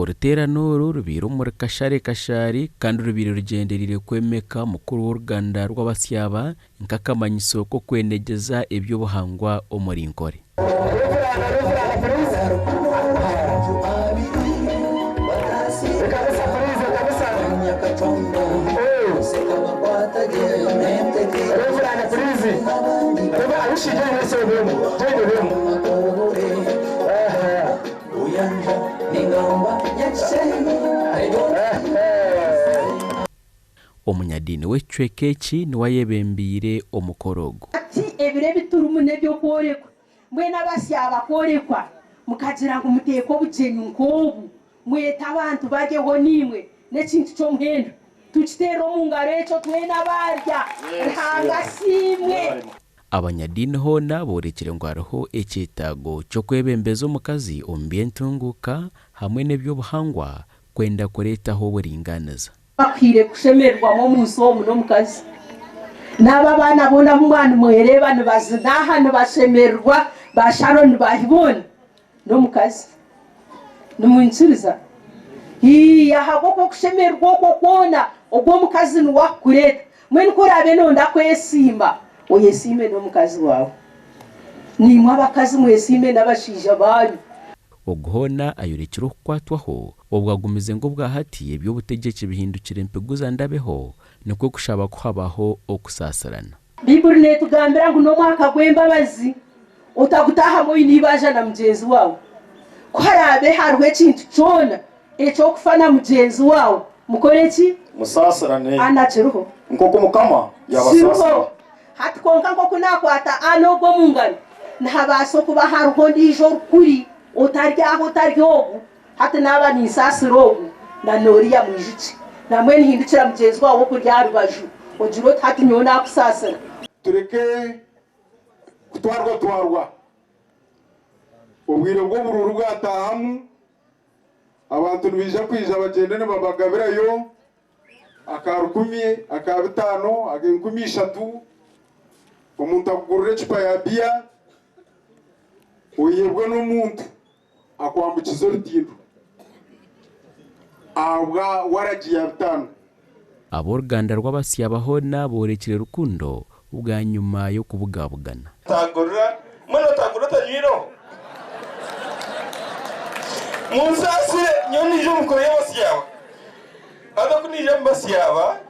Oruteerane oru rubaire omuri Kashare Kashaari kandi rubaire rugyendereire kwemeka mukuru w'oruganda rw'Abasyaba nk'akamanyiso k'okwenegyeza eby'obuhangwa omuri Nkore. Omunyadiini w'ekicweka eki niwe ayebembeire omukoro ogu. Hati ebiro ebi turimu n'eby'okworekwa. Mbwenu abasya bakworekwa, mukagira ngu muteeke obugyenyi nk'obu, mwete abantu baryeho naimwe, n'ekintu ky'omuhendo. Tukiteere omu ngaro ekyo twena abaarya. Ruhanga asiimwe. Abanyadiini hoona boorekire ngu hariho ekyetaago ky'okwebembeza omukazi omu by'entunguuka hamwe n'eby'obuhangwa kwenda kureetaho oburingaaniza. Bakuhaire kushemererwamu omu nsi omu n'omukazi. N'abo abaana boona abu mwaba nimwereeba nibazina aha nibashemererwa, ba Sharon baahi boona, n'omukazi. Nimwikiriza? Ii, ahabw'okuba okushemererwa okwo kwona ogwo omukazi niwe akukureeta. Mbwenu ku oraabe nooyenda kwesiima, oyesiime n'omukazi waawe. Naimwe abakazi mwesiime n'abashaija baanyu. Ogu hoona ayorekire okukwatwaho obwo agumize ngu obwahati eby'obutegyeki bihindukire empiguza ndabeho nikwo kushaba ku habaho okusaasirana. Baiburi neetugambira ngu n'omwaka gw'embabazi, otagutaahamu oine eibanja na mugyenzi waawe. Ku haraabe hariho ekintu kyona eky'okufa na mugyenzi waawe, mukore ki? Musaasirane, Ana kiriho. nk'oku Mukama yaabasaasiire. Kiriho. Hati kwonka nk'oku naakwata Ana ogwo omu ngaro, nihabaasa okuba hariho ondiijo orikuri otari aha otari ogu. Hati naaba ninsaasira ogu na n'oriya mwijukye. Nambwenu hindukira mugyenzi waawe okuri aha rubaju ogire oti, Hati nyowe naakusaasira. Tureke kutwarwatwarwa. Obwire bw'oburuuru bwataahamu, abantu nibaija kwija bagyende nibabagabirayo aka rukumi, aka bitaano, ak'enkumi ishatu, omuntu akugurire ecupa ya biya, oyebwe n'omuntu. Akwambukiza orutindo ahabwa waragi ya bitaano. Ab'oruganda rw'abasya hoona boorekire rukundo bwanyima y'okubugabugana. Otagurira, mbwenu otagurira otanywireho? Munsaasire, nyowe naija omu mukoro y'abasyaba. Haza ku naija omu basyaba,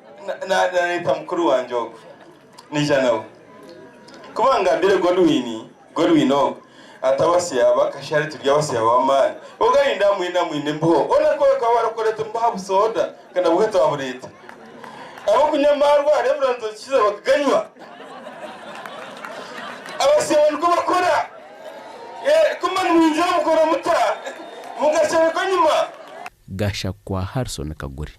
naareeta mukuru wangye ogwo, naija nawe. Ku bangambire Godwin, Godwin ogwo, ati abasyaba kashare turi abasyaba b'amaani. Ogwo arinda amwine amwine embeho. Hoona ku bakaba barikureeta embeho aha busooda, ka nabwo twabureeta. Abarikunywa amaarwa hariho ebiranzi bakikiza bakaganywa. Abasyaba nikwo bakora. Ku muba nimwingira mukora muta? Mugashereka enyima. Gashakwa Harrison Kagure.